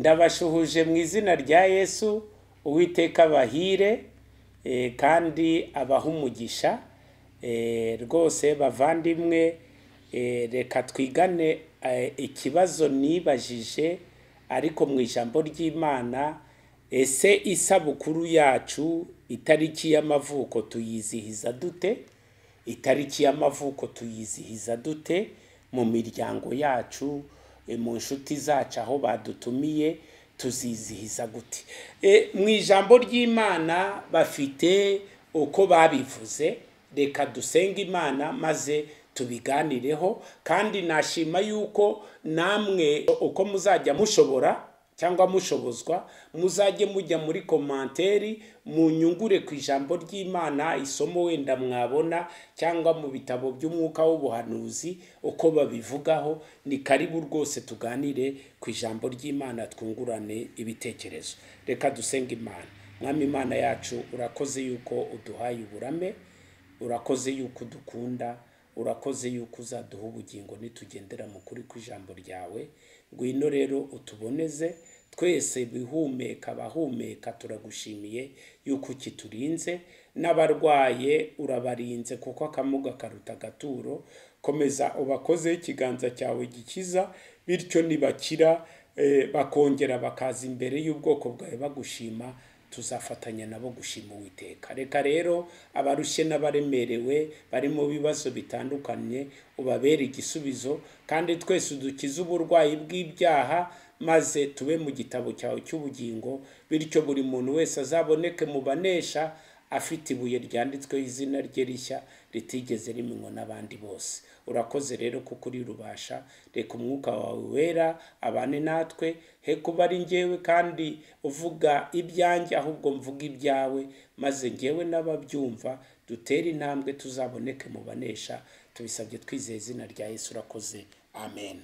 Ndabashuhuje mu izina rya Yesu. Uwiteka abahire kandi abahe umugisha. Rwose bavandimwe, reka twigane ikibazo nibajije ariko mu ijambo ry'Imana: ese isabukuru yacu, itariki y'amavuko, tuyizihiza dute? Itariki y'amavuko tuyizihiza dute mu miryango yacu, mu nshuti zacu, aho badutumiye tuzizihiza gute? Mu ijambo ry'Imana bafite uko babivuze. Reka dusenge Imana maze tubiganireho. Kandi nashima yuko namwe uko muzajya mushobora cyangwa mushobozwa, muzajye mujya muri commentaire, munyungure ku ijambo ry'Imana, isomo wenda mwabona cyangwa mu bitabo by'umwuka w'ubuhanuzi uko babivugaho. Ni karibu rwose tuganire ku ijambo ry'Imana, twungurane ibitekerezo. Reka dusenge Imana. Mwami Imana yacu, urakoze yuko uduhaye uburame, urakoze yuko udukunda, urakoze yuko uzaduha ubugingo nitugendera mu kuri kw'ijambo ryawe. Ngwino rero utuboneze twese bihumeka, abahumeka turagushimiye yuko ukiturinze, n'abarwaye urabarinze, kuko akamuga karuta agaturo. Komeza ubakozeho ikiganza cyawe gikiza, bityo nibakira bakongera bakaza imbere y'ubwoko bwawe bagushima, tuzafatanya nabo gushima Uwiteka. Reka rero abarushye n'abaremerewe bari mu bibazo bitandukanye ubabere igisubizo, kandi twese udukize uburwayi bw'ibyaha, maze tube mu gitabo cyawe cy'ubugingo, bityo buri muntu wese azaboneke mu banesha afite ibuye ryanditsweho izina rye rishya ritigeze rimenywa n'abandi bose. Urakoze rero kuko uri rubasha. Reka umwuka wawe wera abane natwe, he kuba ari njyewe kandi uvuga ibyanjye, ahubwo mvuga ibyawe, maze njyewe n'ababyumva dutere intambwe, tuzaboneke mu banesha. Tubisabye twizeye izina rya Yesu. Urakoze, amen.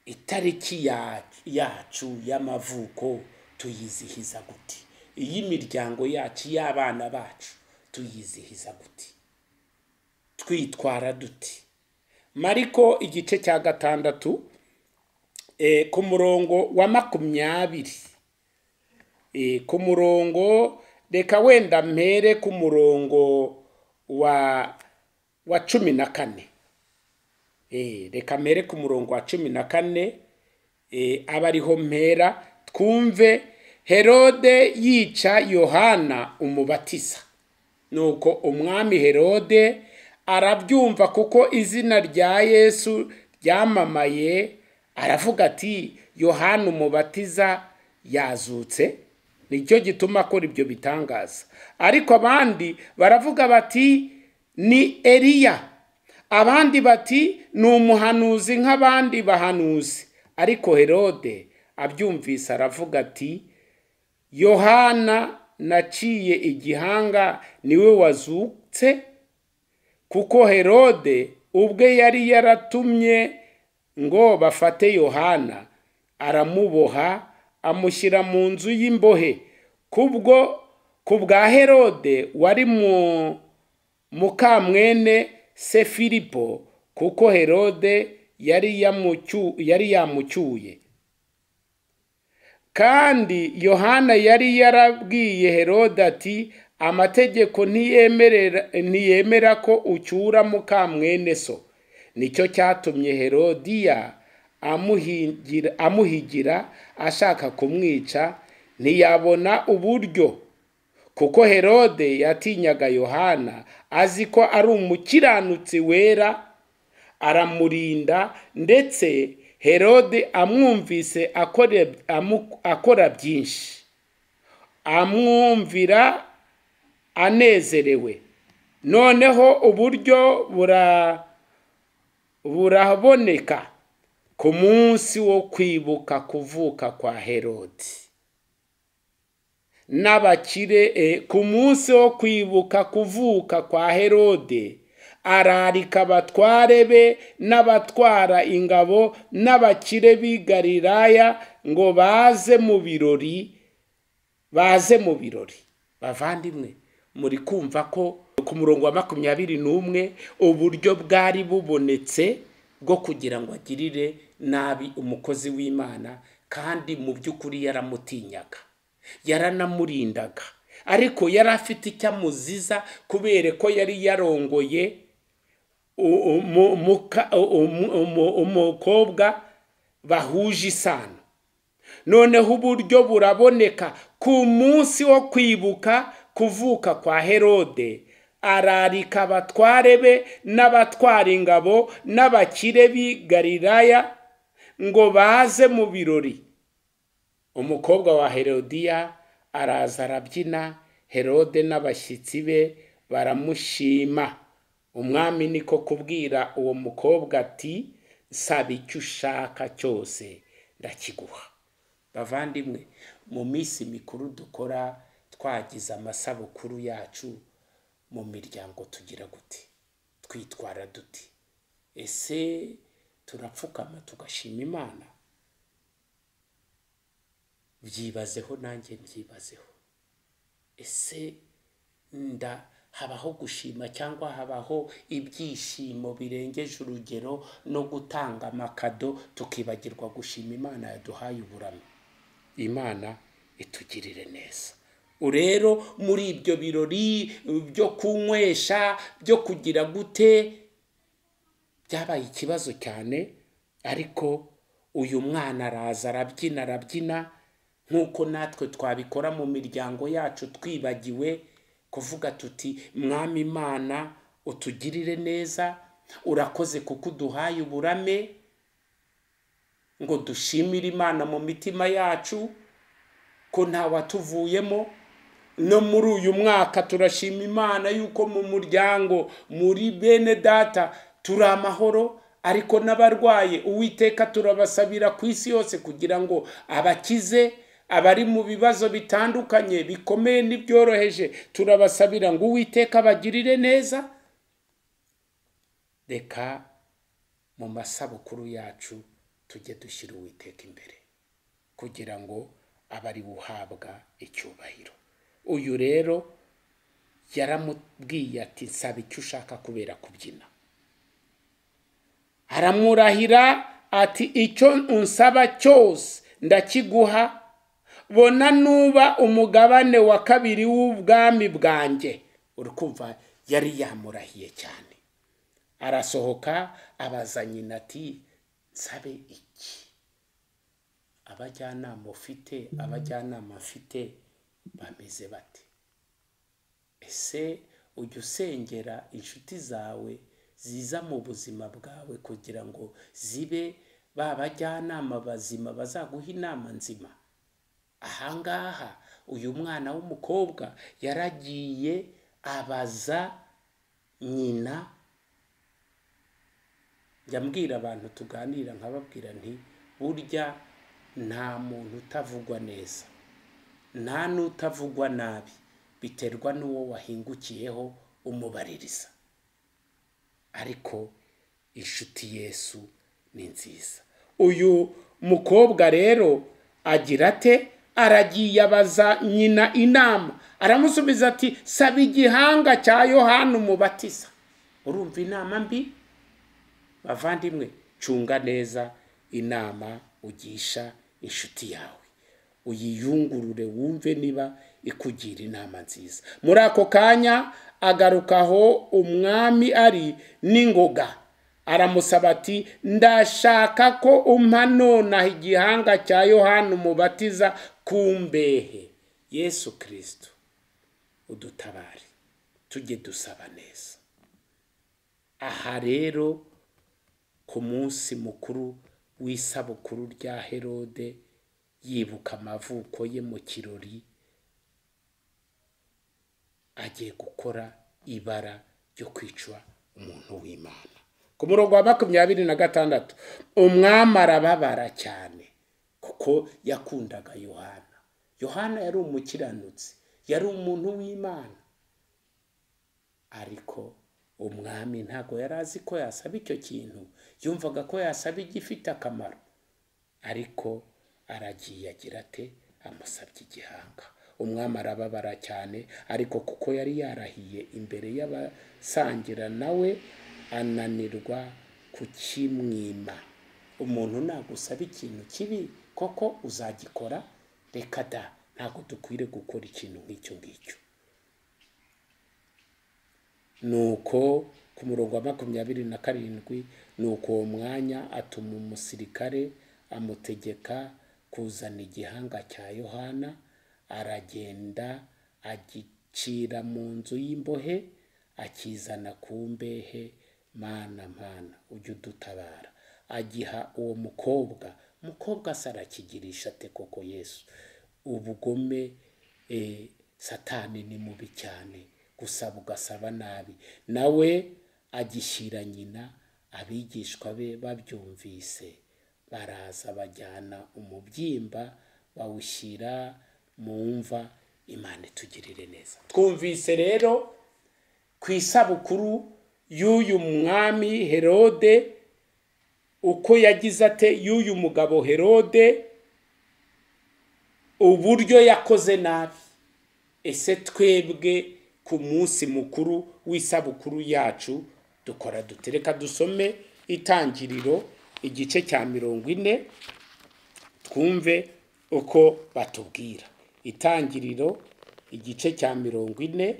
Itariki yacu y'amavuko tuyizihiza gute? Iy'imiryango yacu, iy'abana bacu tuyizihiza gute? Twitwara dute? Mariko igice cya 6, ku murongo wa 20, ku murongo, reka wenda mpere ku murongo wa 14. Reka mpere ku murongo wa 14, aba ariho mpera twumve. Herode yica Yohana Umubatiza. Nuko umwami Herode arabyumva, kuko izina rya Yesu ryamamaye, aravuga ati: "Yohana Umubatiza yazutse, nicyo gituma akora ibyo bitangaza." Ariko abandi baravuga bati: "Ni Eliya." Abandi bati: "Ni umuhanuzi nk'abandi bahanuzi." Ariko Herode abyumvise aravuga ati: "Yohana naciye igihanga niwe wazutse." Kuko Herode ubwe yari yaratumye ngo bafate Yohana, aramuboha, amushyira mu nzu y'imbohe kubwo ku bwa Herode wari mu mukamwene se Filipo, kuko Herode yari yamucyuye. Kandi Yohana yari yarabwiye Herode ati: "Amategeko ntiyemera ko ucyura mukamwene so." Nicyo cyatumye Herodiya amuhigira ashaka kumwica, ntiyabona uburyo, kuko Herode yatinyaga Yohana, azi ko ari umukiranutsi wera, aramurinda. Ndetse Herode amwumvise akora byinshi, amwumvira anezerewe. Noneho uburyo buraboneka ku munsi wo kwibuka kuvuka kwa Herode n'abakire, ku munsi wo kwibuka kuvuka kwa Herode ararika abatware be n'abatwara ingabo n'abakire b'i Galilaya ngo baze mu birori, baze mu birori. Bavandimwe, muri kumva ko ku murongo wa 21 uburyo bwari bubonetse bwo kugira ngo agirire nabi umukozi w'Imana. Kandi mu by'ukuri yaramutinyaga, yaranamurindaga, ariko yari afite icyo amuziza kubera ko yari yarongoye umukobwa bahuje isano. Noneho uburyo buraboneka ku munsi wo kwibuka kuvuka kwa Herode, ararika abatware be n'abatwara ingabo n'abakire b'i Galilaya ngo baze mu birori. Umukobwa wa Herodiya araza arabyina, Herode n'abashyitsi be baramushima. Umwami niko kubwira uwo mukobwa ati saba icyo ushaka cyose ndakiguha. Bavandimwe, mu minsi mikuru dukora twagize amasabukuru yacu mu miryango tugira gute? Twitwara dute? Ese turapfukama tugashima Imana? Byibazeho, nanjye mbyibazeho. Ese nda habaho gushima cyangwa habaho ibyishimo birengeje urugero no gutanga amakado tukibagirwa gushima Imana yaduhaye uburame? Imana itugirire neza. Rero muri ibyo birori byo kunywesha, byo kugira gute, byabaye ikibazo cyane. Ariko uyu mwana araza arabyina arabyina, nk'uko natwe twabikora mu miryango yacu twibagiwe kuvuga tuti Mwami Imana utugirire neza, urakoze kuko uduhaye uburame, ngo dushimire Imana mu mitima yacu ko nta watuvuyemo. No muri uyu mwaka turashima Imana yuko mu muryango muri bene data turi amahoro, ariko n'abarwaye Uwiteka turabasabira ku isi yose kugira ngo abakize, abari mu bibazo bitandukanye bikomeye n'ibyoroheje turabasabira ngo Uwiteka abagirire neza. Reka mu masabukuru yacu tujye dushyira Uwiteka imbere kugira ngo abari buhabwa icyubahiro. Uyu rero yaramubwiye ati nsaba icyo ushaka kubera kubyina. Aramurahira ati icyo unsaba cyose ndakiguha, bona nuba umugabane wa kabiri w'ubwami bwanjye. Urikumva yari yamurahiye cyane. Arasohoka abaza nyina ati nsabe iki? Abajyanama ufite, abajyanama mfite bameze bate? Ese ujya usengera inshuti zawe ziza mu buzima bwawe kugira ngo zibe ba bajyanama bazima bazaguha inama nzima? Ahangaha uyu mwana w'umukobwa yaragiye abaza nyina. Njya abantu tuganira nkababwira nti burya nta muntu utavugwa neza, nta n'utavugwa nabi, biterwa n'uwo wahingukiyeho umubaririza. Ariko inshuti Yesu ni nziza. Uyu mukobwa rero agira ate? Aragiye abaza nyina inama, aramusubiza ati saba igihanga cya Yohana Umubatiza. Urumva inama mbi? Bavandimwe, cunga neza inama ugisha inshuti yawe, uyiyungurure wumve niba ikugira inama nziza. Muri ako kanya agarukaho umwami ari n'ingoga, aramusaba ati ndashaka ko umpa nonaha igihanga cya Yohana Umubatiza kumbehe. Yesu Kristo udutabare, tujye dusaba neza. Aha rero ku munsi mukuru w'isabukuru rya Herode yibuka amavuko ye mu kirori, agiye gukora ibara ryo kwicwa umuntu w'Imana. Ku murongo wa 26, umwami arababara cyane kuko yakundaga Yohana. Yohana yari umukiranutsi, yari umuntu w'Imana, ariko umwami ntago yari azi ko yasaba icyo kintu, yumvaga ko yasaba igifite akamaro. Ariko aragiye agira ate? Amusabye igihanga. Umwami arababara cyane, ariko kuko yari yarahiye imbere y'abasangira nawe ananirwa kukimwima. Umuntu nagusaba ikintu kibi Koko uzagikora? Reka da, ntabwo dukwiriye gukora ikintu nk'icyo ngicyo. Nuko ku murongo wa 27, nuko uwo mwanya atuma umusirikare amutegeka kuzana igihanga cya Yohana, aragenda agicira mu nzu y'imbohe, akizana ku mbehe. Mana, Mana, ujye udutabara. Agiha uwo mukobwa. Umukobwa se arakigirisha ate koko Yesu? Ubugome, Satani ni mubi cyane, gusaba ugasaba nabi. Nawe agishyira nyina. Abigishwa be babyumvise baraza bajyana umubyimba bawushyira mu mva. Imana itugirire neza. Twumvise rero ku isabukuru y'uyu mwami Herode uko yagize ate, y'uyu mugabo Herode uburyo yakoze nabi. Ese twebwe ku munsi mukuru w'isabukuru yacu dukora dute? Reka dusome Itangiriro igice cya 40, twumve uko batubwira. Itangiriro igice cya 40,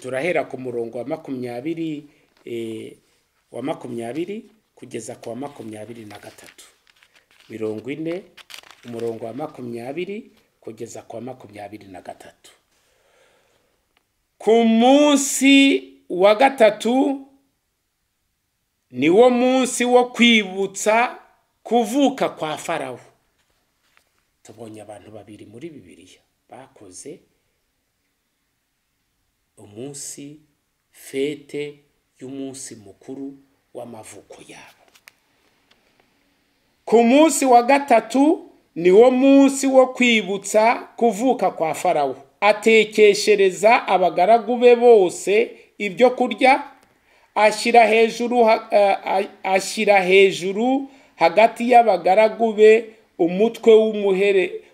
turahera ku murongo wa 20, wa 20 kugeza ku wa 23. 40 umurongo wa 20 kugeza ku wa 23. Ku munsi wa gatatu, niwo munsi wo kwibutsa kuvuka kwa Farawo. Tubonye abantu babiri muri Bibiliya bakoze umunsi, fête y'umunsi mukuru w'amavuko yabo. Ku munsi wa gatatu, niwo munsi wo kwibutsa kuvuka kwa Farawo, atekeshereza abagaragu be bose ibyo kurya, ashyira hejuru hagati y'abagaragu be umutwe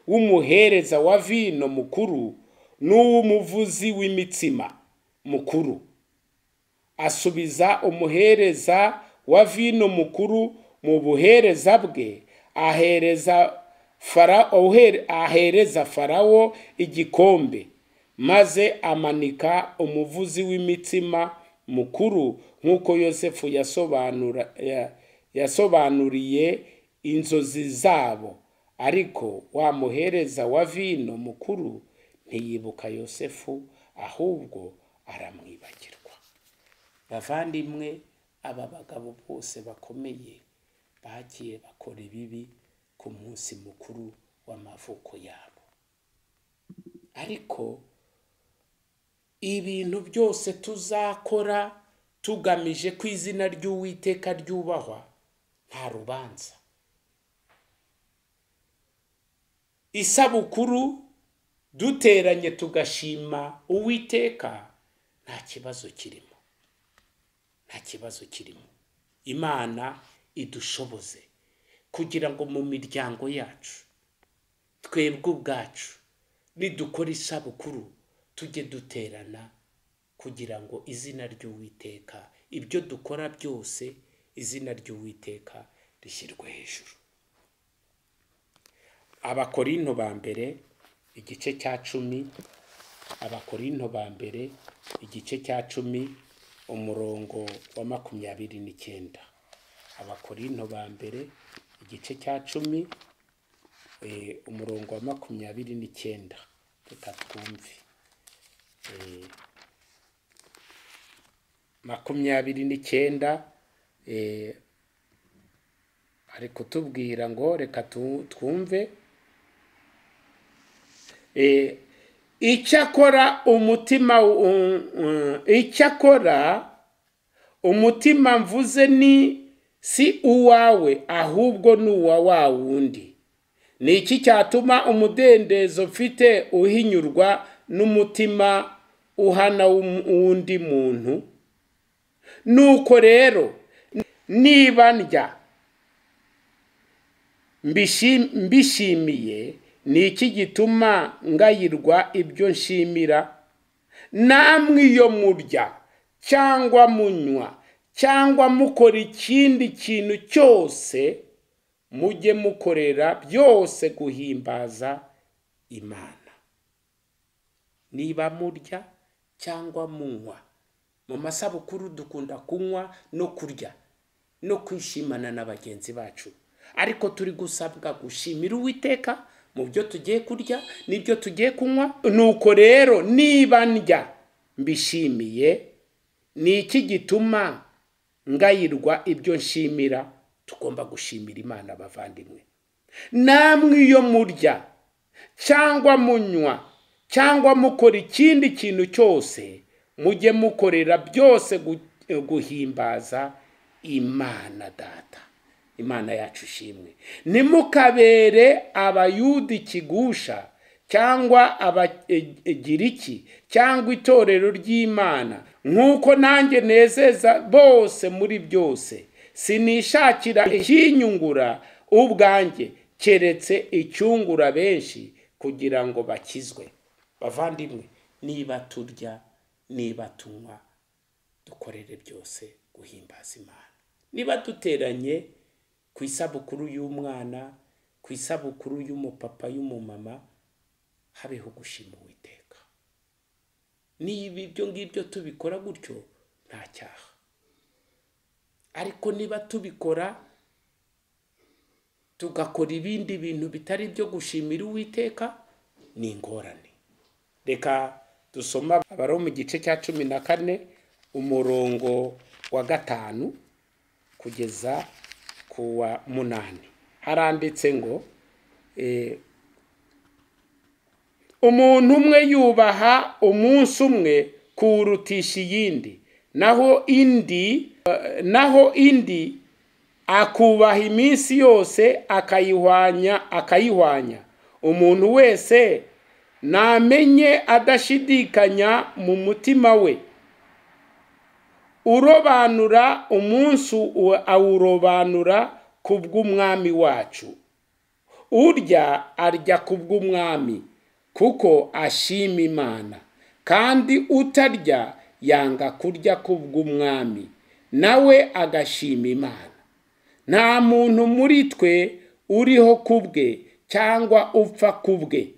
w'umuhereza wa vino mukuru n'uw'umuvuzi w'imitsima mukuru. Asubiza umuhereza wa vino mukuru mu buhereza bwe, ahereza Farawo igikombe, maze amanika umuvuzi w'imitsima mukuru nk'uko Yosefu yasobanuriye inzozi zabo. Ariko wa muhereza wa vino mukuru ntiyibuka Yosefu, ahubwo aramwibagirwa. Bavandimwe, aba bagabo bose bakomeye bagiye bakora ibibi ku munsi mukuru w'amavuko yabo. Ariko ibintu byose tuzakora tugamije ko izina ry'Uwiteka ryubahwa, nta rubanza. Isabukuru duteranye tugashima Uwiteka, nta kibazo kirimo, nta kibazo kirimo. Imana idushoboze kugira ngo mu miryango yacu, twebwe ubwacu, nidukora isabukuru tujye duterana kugira ngo izina ry'Uwiteka, ibyo dukora byose, izina ry'Uwiteka rishyirwe hejuru. Abakorinto ba mbere igice cya 10, Abakorinto ba mbere igice cya 10 umurongo wa 29. Abakorinto ba mbere igice cya 10, umurongo wa 29, reka twumve. 29, ari kutubwira ngo reka twumve. Icyakora umutima mvuze ni si uwawe, ahubwo ni uwa wa wundi. Ni iki cyatuma umudendezo mfite uhinyurwa n'umutima uhana w'undi muntu? Nuko rero niba ndya mbishimiye, ni iki gituma ngayirwa ibyo nshimira? Namwe iyo murya cyangwa munywa cyangwa mukora ikindi kintu cyose, Mujye mukorera byose guhimbaza Imana. Niba murya cyangwa munywa, mu masabukuru dukunda kunywa no kurya no kwishimana na bagenzi bacu, ariko turi gusabwa gushimira Uwiteka mu byo tugiye kurya n'ibyo tugiye kunywa. Nuko rero niba ndya mbishimiye, ni iki gituma ngayirwa ibyo nshimira? Tugomba gushimira Imana bavandimwe. Namwe iyo murya cyangwa munywa cyangwa mukora ikindi kintu cyose, mujye mukorera byose guhimbaza Imana Data. Imana yacu ishimwe. Ntimukabere Abayuda ikigusha cyangwa Abagiriki cyangwa itorero ry'Imana, nk'uko nanjye nezeza bose muri byose. Sinishakira ikinyungura ubwanjye, keretse icyungura benshi kugira ngo bakizwe. Bavandimwe, niba turya niba tunywa, dukorere byose guhimbaza Imana. Niba duteranye ku isabukuru y'umwana, ku isabukuru y'umupapa, y'umumama, habeho gushima Uwiteka. Niba ibyo ngibyo tubikora gutyo, nta cyaha. Ariko niba tubikora tugakora ibindi bintu bitari ibyo gushimira Uwiteka, ni ingorane. Reka dusoma Abaroma mu gice cya 14 umurongo wa 5 kugeza ku wa 8. Haranditse ngo umuntu umwe yubaha umunsi umwe kuwurutisha iyindi, naho indi akubaha iminsi yose akayihwanya. Umuntu wese namenye adashidikanya mu mutima we. Urobanura umunsi awurobanura kubw'umwami wacu. Urya arya kubw'umwami kuko ashima Imana, kandi utarya yanga kurya kubw'umwami nawe agashima Imana. Nta muntu muri twe uriho kubwe cyangwa upfa kubwe.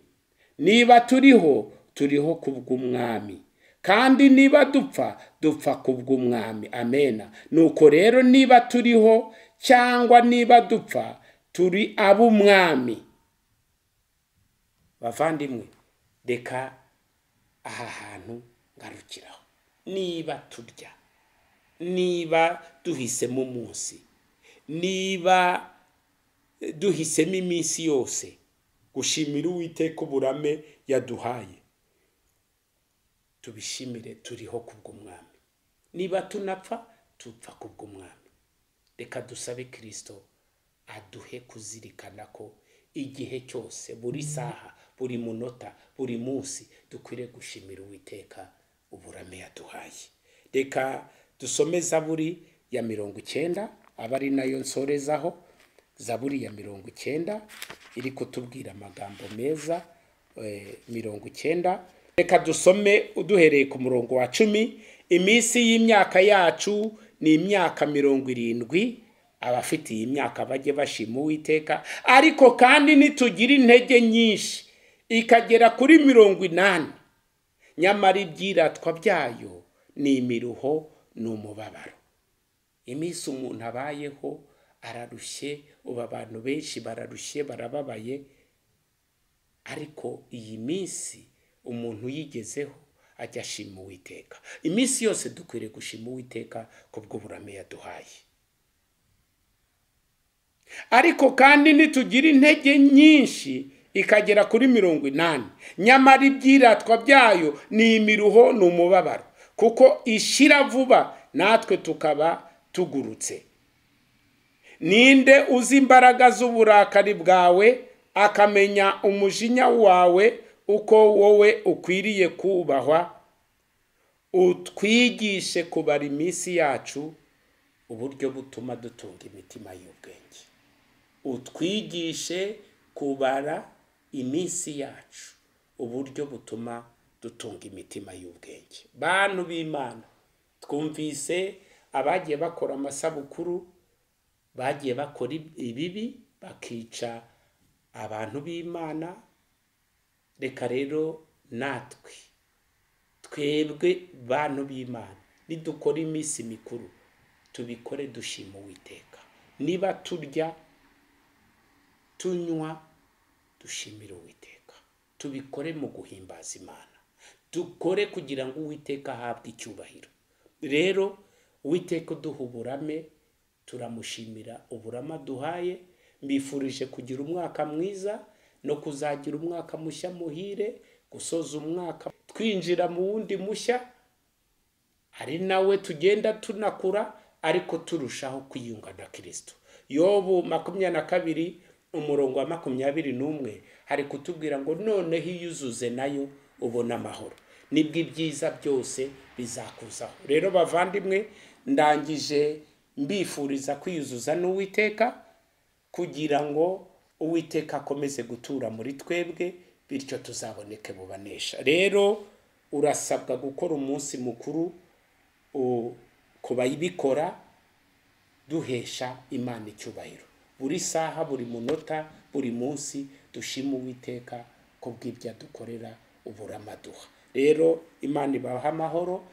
Niba turiho, turiho kubw'umwami, kandi niba dupfa, dupfa kubw'umwami. Amena. Nuko rero niba turiho cyangwa niba dupfa, turi ab'umwami. Bavandimwe, reka aha hantu ngarukiraho. Niba turya, niba duhisemo umunsi, niba duhisemo iminsi yose gushimira Uwiteka uburame yaduhaye, tubishimire turiho kubw'umwami. Niba tunapfa, tupfa kubw'umwami. Reka dusabe Kristo aduhe kuzirikana ko igihe cyose, buri saha, buri munota, buri munsi dukwiriye gushimira Uwiteka uburame yaduhaye. Reka dusome Zaburi ya 90, aba ari nayo nsorezaho. Zaburi ya 90 iri kutubwira amagambo meza. 90. Reka dusome uduhereye ku murongo wa 10. Iminsi y'imyaka yacu ni imyaka 70, abafite iyi myaka bajye bashima Uwiteka. Ariko kandi nitugira intege nyinshi ikagera kuri 80, nyamara ibyiratwa byayo ni imiruho n'umubabaro. Iminsi umuntu abayeho ararushye, ubu abantu benshi bararushye, barababaye, ariko iyi minsi umuntu yigezeho ajya ashima Uwiteka. Iminsi yose dukwiriye gushima Uwiteka kubw'uburame yaduhaye. Ariko kandi nitugira intege nyinshi ikagera kuri 80, nyamara ibyiratwa byayo ni imiruho n'umubabaro, kuko ishira vuba natwe tukaba tugurutse. Ninde uzi imbaraga z'uburakari bwawe, akamenya umujinya wawe uko wowe ukwiriye kubahwa? Utwigishe kubara iminsi yacu uburyo butuma dutunga imitima y'ubwenge. Utwigishe kubara iminsi yacu uburyo butuma dutunga imitima y'ubwenge. Bantu b'Imana, twumvise abagiye bakora amasabukuru, bagiye bakora ibibi, bakica abantu b'Imana. Reka rero natwe twebwe bantu b'Imana nidukora iminsi mikuru tubikore dushima Uwiteka. Niba turya tunywa dushimire Uwiteka, tubikore mu guhimbaza Imana, dukore kugira ngo Uwiteka ahabwe icyubahiro. Rero Uwiteka uduha uburame, turamushimira uburame aduhaye. Mbifurije kugira umwaka mwiza no kuzagira umwaka mushya muhire, gusoza umwaka twinjira mu wundi mushya, ari nawe tugenda tunakura ariko turushaho kwiyunga na Kristo. Yobu 22 umurongo wa 21 hari kutubwira ngo noneho iyuzuze nayo ubona amahoro, nibwo ibyiza byose bizakuzaho. Rero bavandimwe, ndangije mbifuriza kwiyuzuza n'Uwiteka kugira ngo Uwiteka akomeze gutura muri twebwe, bityo tuzaboneke bubanesha. Rero urasabwa gukora umunsi mukuru ku bayibikora duhesha Imana icyubahiro. Buri saha, buri munota, buri munsi dushima Uwiteka kubw'ibyo adukorera uburamaduha. Rero Imana ibaha amahoro,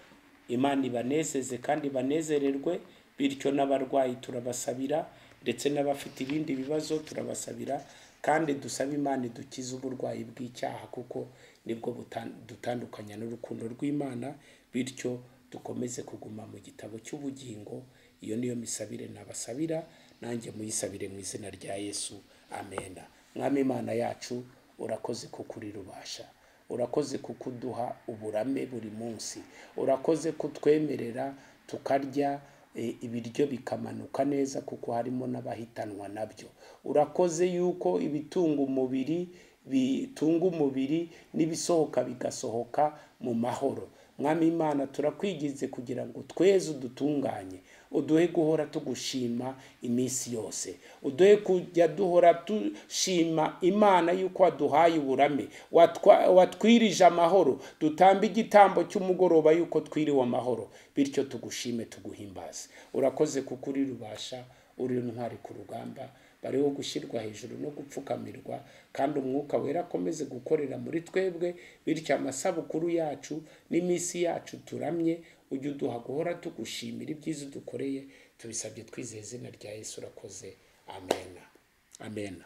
Imana ibanezeze kandi ibanezererwe, bityo n'abarwayi turabasabira, ndetse n'abafite ibindi bibazo turabasabira, kandi dusaba Imana idukize uburwayi bw'icyaha, kuko nibwo dutandukanya n'urukundo rw'Imana, bityo dukomeze kuguma mu gitabo cy'ubugingo. Iyo niyo misabire nabasabira, nanjye muyisabire mu izina rya Yesu, amena. Mwami Imana yacu, urakoze kuko uri rubasha, urakoze kukuduha uburame buri munsi, urakoze kutwemerera tukarya ibiryo bikamanuka neza kuko harimo n'abahitanwa nabyo. Urakoze yuko ibitunga umubiri bitunga umubiri n'ibisohoka bigasohoka mu mahoro. Mwami Imana, turakwigize kugira ngo tweze udutunganye, uduhe guhora tugushima iminsi yose, uduhe kujya duhora dushima Imana yuko waduhaye uburame, watwirije amahoro, dutambe igitambo cy'umugoroba yuko twiriwe amahoro, bityo tugushime tuguhimbaze. Urakoze kuko uri rubasha, uri intwari ku rugamba, bariho gushyirwa hejuru no gupfukamirwa, kandi Umwuka Wera akomeze gukorera muri twebwe, bityo amasabukuru yacu n'iminsi yacu turamye ujye uduha guhora tugushimira ibyiza udukoreye. Tubisabye twizeye izina rya Yesu, urakoze, amena, amena.